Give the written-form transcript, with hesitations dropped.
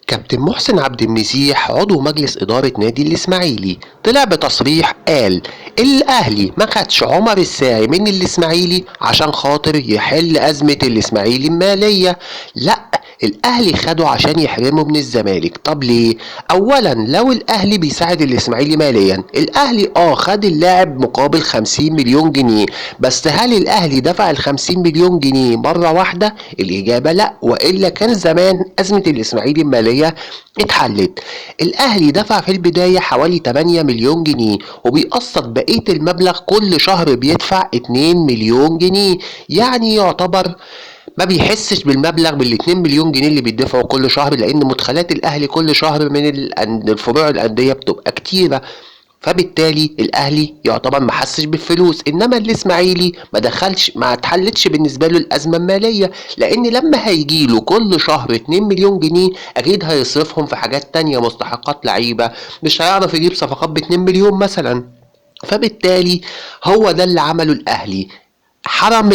كابتن محسن عبد المسيح عضو مجلس إدارة نادي الإسماعيلي طلع بتصريح قال الأهلي ما خدش عمر الساعي من الإسماعيلي عشان خاطر يحل أزمة الإسماعيلي المالية، لا الأهلي خده عشان يحرمه من الزمالك. طب ليه؟ أولا لو الأهلي بيساعد الإسماعيلي ماليا، الأهلي خد اللاعب مقابل 50 مليون جنيه، بس هل الأهلي دفع ال 50 مليون جنيه مرة واحدة؟ الإجابة لا، وإلا كان زمان أزمة الإسماعيلي المالية اتحلت. الأهلي دفع في البداية حوالي 8 مليون جنيه، وبيقسط بقية المبلغ كل شهر بيدفع 2 مليون جنيه، يعني يعتبر ما بيحسش بالمبلغ بال2 مليون جنيه اللي بيدفعوا كل شهر، لان مدخلات الاهلي كل شهر من الفروع الاندية بتبقى كتيرة، فبالتالي الاهلي يعتبر ما حسش بالفلوس. انما الاسماعيلي ما دخلش، ما اتحلتش بالنسبة له الازمة المالية، لان لما هيجي له كل شهر 2 مليون جنيه اكيد هيصرفهم في حاجات تانية، مستحقات لعيبة، مش هيعرف يجيب صفقات ب 2 مليون مثلا. فبالتالي هو ده اللي عمله الاهلي، حرم